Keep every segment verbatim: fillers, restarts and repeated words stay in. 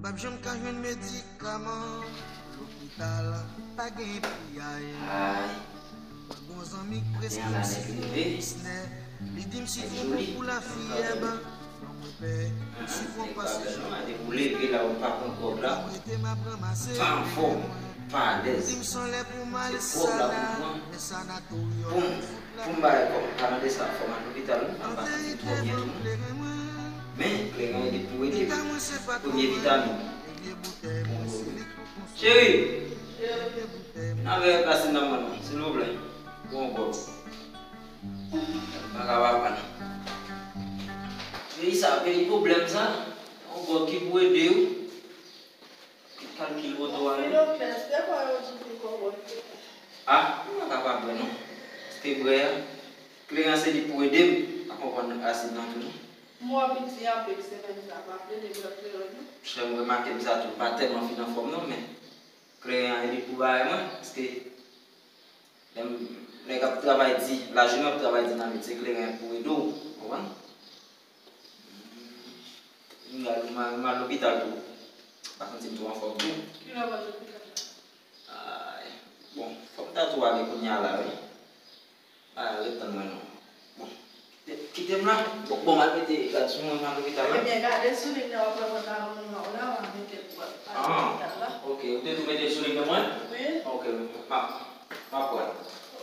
P ap janm ka jwenn medikaman, lopital pa gen piyay. Ay. Mwen gon zanmi k preskri m sitwon pou disnè. Li di m sitwon bon pou lafyèb. Mwen pè sitwon pase je. Depi w leve la, ou pa pran kòb la, ou pa anfòm, pa alèz. Li di m san lè pou m al sanatoryon. Pou m bay kòb, pa mande sa, fò m al lopital wi, m pa santi m twò byen tou non. Men, kleren ede pou ede. Premye vitamin. Cheri, vin avè rasin nan mwen non, silvouplè. Pou yon kòb. M pa ka pa pran. Peyi sa, peyi pwoblèm sa. Yon kòb ki pou ede w. Kalkil oto a wi. Anfilokles, de fwa yo di ke kòb ou. Ah, m pa ka pa bwè non. Paske bwè a, kleren se li pou ede m. Pa konprann asid nan tou non. M wè w piti anpil semèn sa, pa plede bwè kleren non. Chè, m remake m sa tou, m pa tèlman fin anfòm non, men kleren an e li pou bagay mwen, paske lè m, nèg ap travay di, lajounen ap travay di nan met, se kleren pou ede w, konprann? M al, m al, m al lopital tou. Pa santi m twò anfòm tou. Kilè w al lopital la? Ay, bon, fò m ta tou ale kounye a la wi. Ay, ret tann mwen non. Bon, kite m la. Bon, bon, m al mete rad sou mwen, m al lopital la. Ebyen, gade sou liy nan, w ap wè pantalon nwa w la, w a mete l pou al lopital la. Ah, ok, ou te tou mete l sou liy nan mwen? Wi. Ok, m ap, m ap pran.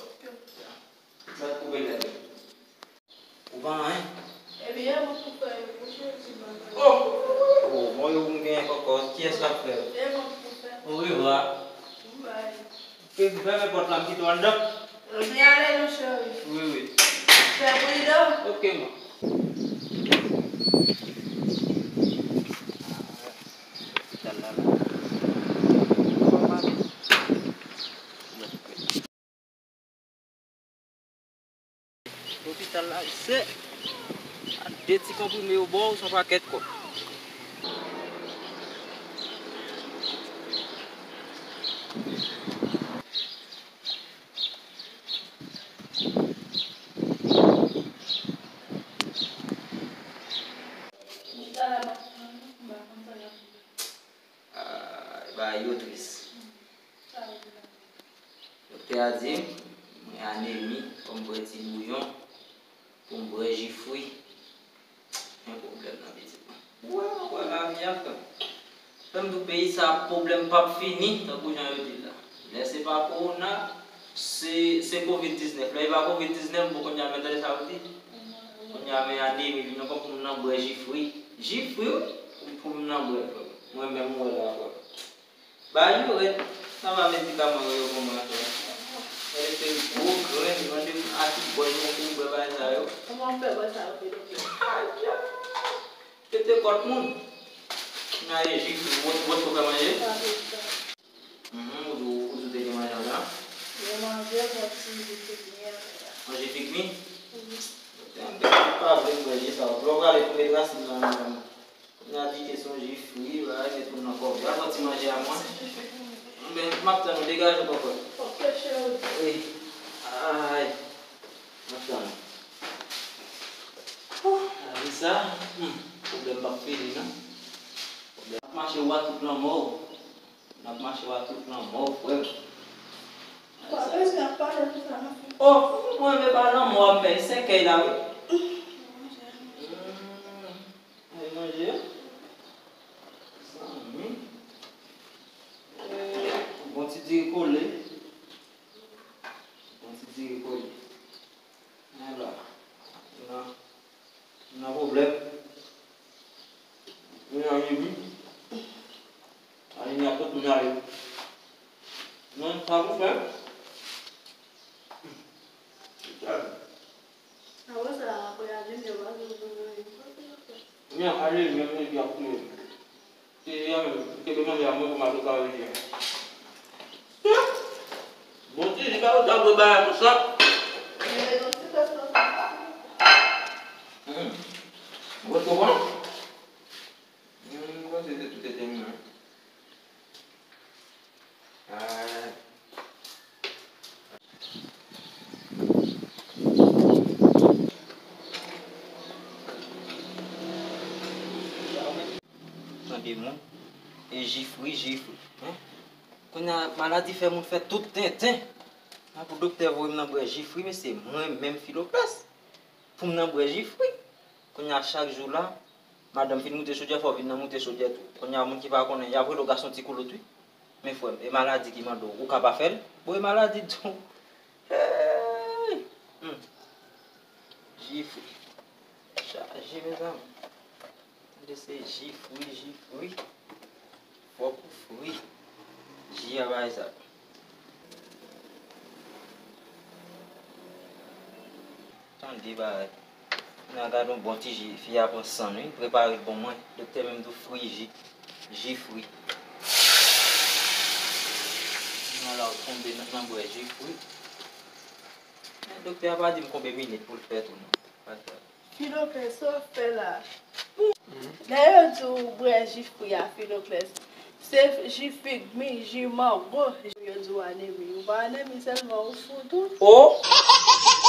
Ok. Sa koupe nèt. Ou pa anyen? Ebyen, e mwen pou fè yo, mouche, ti bagay. Oh! Oh, mwen yo m genyen kòkòt. Kiyès k ap fè yo? E mwen pou fè. Orevwa. Bye. Fè, fèmen pòt la, m kite w anndan. Ebyen, ale non, cheri. Wi, wi. Fè pridan. Ok, man. Lopital la, la. Lopital la, se a de ti konprime yo ba w, se yon pakèt kòb. Ah, bagay yo tris. Doktè a di m, mwen anemi, fò m bwè ti bouyon, pou m bwè ji fwi. Men pwoblèm nan pitit mwen. Ou wè, ou wè lavi a, frè m. Frè m, tout peyi sa, pwoblèm p ap fini, tankou jan yo di l la. Lè se pa kowona, se, se kovid diznèf. Lè e pa kovid diznèf, bon, kounye a, men tande sa yo di. Kounye a, men anemi vin ankò pou m nan bwè ji fwi. Ji fwi, wi, pou, pou m nan bwè, frè m. Mwen menm, mwen la, frè m. Ba yo rèd. Sa va medikaman yo yo pou mwen, frè. Gade se gwo grenn, mande m a ki bò yo pou m bwè bagay sa yo. Kòman w fè bwè sa yo, Pedro? Ayayay! Pete kòt moun. N a ye ji, wòt, wòt ou fè manje? Mhm, ou di, ou di w te gen manje andan? Gen manje, yon ti ji pikmi. Yon ji pikmi? Wi. Te, te pa vle m bwè ji sa yo. Lè w prale pou met rasin nan, nan, nan. Kounye a di kesyon ji fwi, bagay, met moun nan kòve. Al pran ti manje a mwen. Men, m ap tann ou, degaje w kòkòt. Ok, cheri. Wi. Ay. M ap tann ou. Oh, lavi sa, hmm, pwoblèm p ap fini, non. Pwoblèm ap mache w a tout lanmò w. N ap mache w a tout lanmò w, frè m. Pa bezwen ap pale konsa non, frè. Oh, mwen menm pa lanmò w ap fè, sèkèy la, wi. Hmm. Ay manje. Zanmi. Eh, bon ti diri kole. Bon ti diri kole. Men la, nan, nan pwoblèm. Men anemi. Anemi ap tout moun ale. Non, sa pou fè. Apre sa, apre anemi, yo pa vin pou yo. Kounye a, anemi, anemi ap touye m. Se li a menm, m te mande a mwen pou m al travay jodi a. Bon, ti, li pa yo ta bwè bagay konsa. Hmm. Ou konprann? Hmm, mwen panse se tout ete mwen. Ah. Tande moun. E ji fri, ji fri. Hein? Kounye a, maladi fè moun fè tout tenten. An pou doktè voye m nan bwè ji fri, mesye, mwen menm Filokles, pou m nan bwè ji fri. Kounye a, chak jou la, madanm fin moute chodyè, fò w vin nan moute chodyè tou. Kounye a, moun ki pa konnen, y ap rele w gason ti koulout, wi. Men frè m, e maladi ki mande w, ou ka pa fè l? Bon, e maladi di w. Hey! Hmm. Ji fri. Chaje, mezanmi. Tande se ji fri, ji fri. Fòk ou fri. Ji a bay sa. Tande bagay. Nan gade yon bon ti ji, fi a pran san l, wi, prepare l pou mwen. Doktè menm di w fri ji, ji fri. Nan la w tonbe nan, nan bwè ji fri. Men doktè a pa di m konbyen minit pou l fè tou non. Pa grav. Filokles, sa w ap fè la? Lè yo di w bwè ji fri a, Filokles, se ji fig mi, ji mango, yo di w anemi. Ou pa anemi sèlman, ou fou tou. O!